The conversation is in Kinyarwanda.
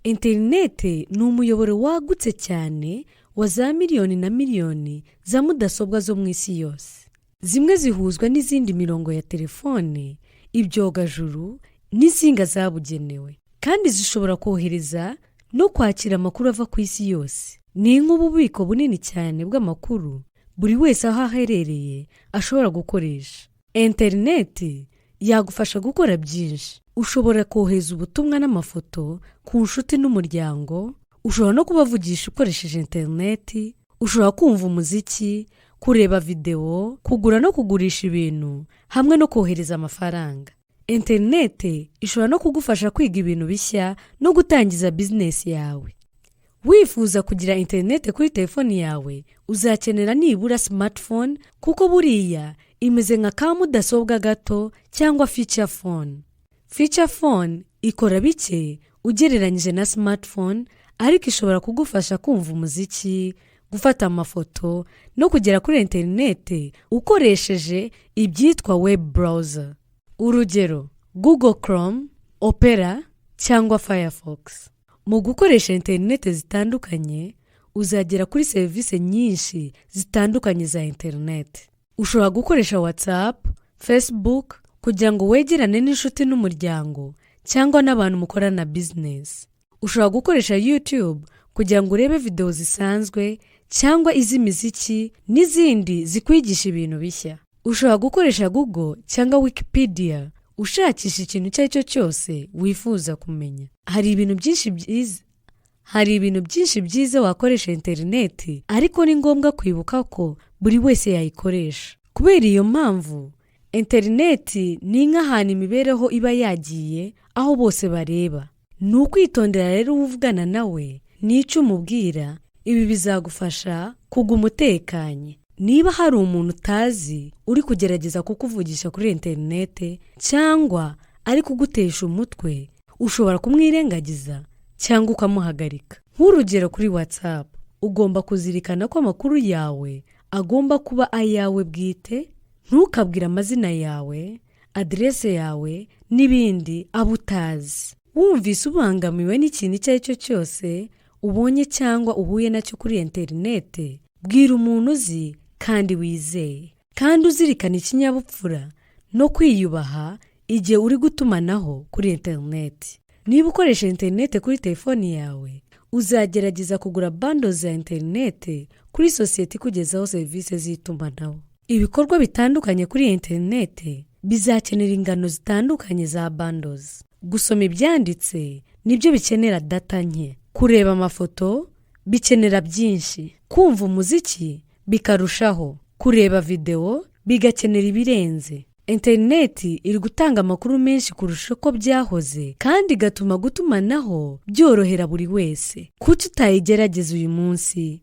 Interineti ni umuyoboro wagutse cyane wa za miliyoni na miliyoni za mudasobwa zo mu isi yose. Zimwe zihuzwa n'izindi mirongo ya telefone, ibyogajuru n'insinga zabugenewe, kandi zishobora kohereza no kwakira amakuru ava ku isi yose. Ni nk'ububiko bunini cyane bw'amakuru buri wese aho aherereye ashobora gukoresha. Interineti yagufasha gukora byinshi. Ushobora kohereza ubutumwa n'amafoto ku nshuti n'umuryango, ushobora no kubavugisha ukoresheje interineti, ushobora kumva umuziki, kureba videwo, kugura no kugurisha ibintu hamwe no kohereza amafaranga. Interineti ishobora no kugufasha kwiga ibintu bishya no gutangiza bizinesi yawe. Wifuza kugira interineti kuri telefoni yawe, uzakenera nibura smartphone, kuko buriya imeze nka ka mudasobwa gato cyangwa feature phone. Feature phone ikora bike ugereranyije na smartphone, ariko ishobora kugufasha kumva umuziki, gufata amafoto no kugera kuri interineti ukoresheje ibyitwa web browser. Urugero, Google Chrome, Opera cyangwa Firefox. Mu gukoresha interineti zitandukanye, uzagera kuri serivisi nyinshi zitandukanye za interineti. Ushobora gukoresha WhatsApp, Facebook kugira ngo wegerane n'inshuti n'umuryango cyangwa n'abantu mukorana bizinesi. Ushobora gukoresha YouTube kugira ngo urebe videwo zisanzwe cyangwa iz'imiziki n'izindi zikwigisha ibintu bishya. Ushobora gukoresha Google cyangwa Wikipedia ushakisha ikintu icyo ari cyo cyose wifuza kumenya. Hari ibintu byinshi byiza wakoresha interineti, ariko ni ngombwa kwibuka ko buri wese yayikoresha. Kubera iyo mpamvu, interineti ni nk'ahantu imibereho iba yagiye, aho bose bareba. Ni ukwitondera rero uwo uvugana nawe n'icyo umubwira. Ibi bizagufasha kuguma utekanye. Niba hari umuntu utazi uri kugerageza kukuvugisha kuri interineti cyangwa ari kugutesha umutwe, ushobora kumwirengagiza cyangwa ukamuhagarika. Nk'urugero, kuri WhatsApp, ugomba kuzirikana ko amakuru yawe agomba kuba ayawe bwite. Ntukabwire amazina yawe, aderese yawe n'ibindi abo utazi. Wumvise ubangamiwe n'ikintu icyo ari cyo cyose ubonye cyangwa uhuye nacyo kuri interineti, bwira umuntu uzi kandi wizeye, kandi uzirikana ikinyabupfura no kwiyubaha igihe uri gutumanaho kuri interineti. Niba ukoresha interineti kuri telefoni yawe, uzagerageza kugura bundle za interineti kuri sosiyete ikugezaho serivisi z'itumanaho. Ibikorwa bitandukanye kuri interineti bizakenera ingano zitandukanye za bundles. Gusoma ibyanditse nibyo bikenera data nke, kureba amafoto bikenera byinshi, kumva umuziki bikarushaho, kureba videwo bigakenera ibirenze. Interineti iri gutanga amakuru menshi kurusha uko byahoze, kandi igatuma gutumanaho byorohera buri wese. Kuki utayigerageza uyu munsi?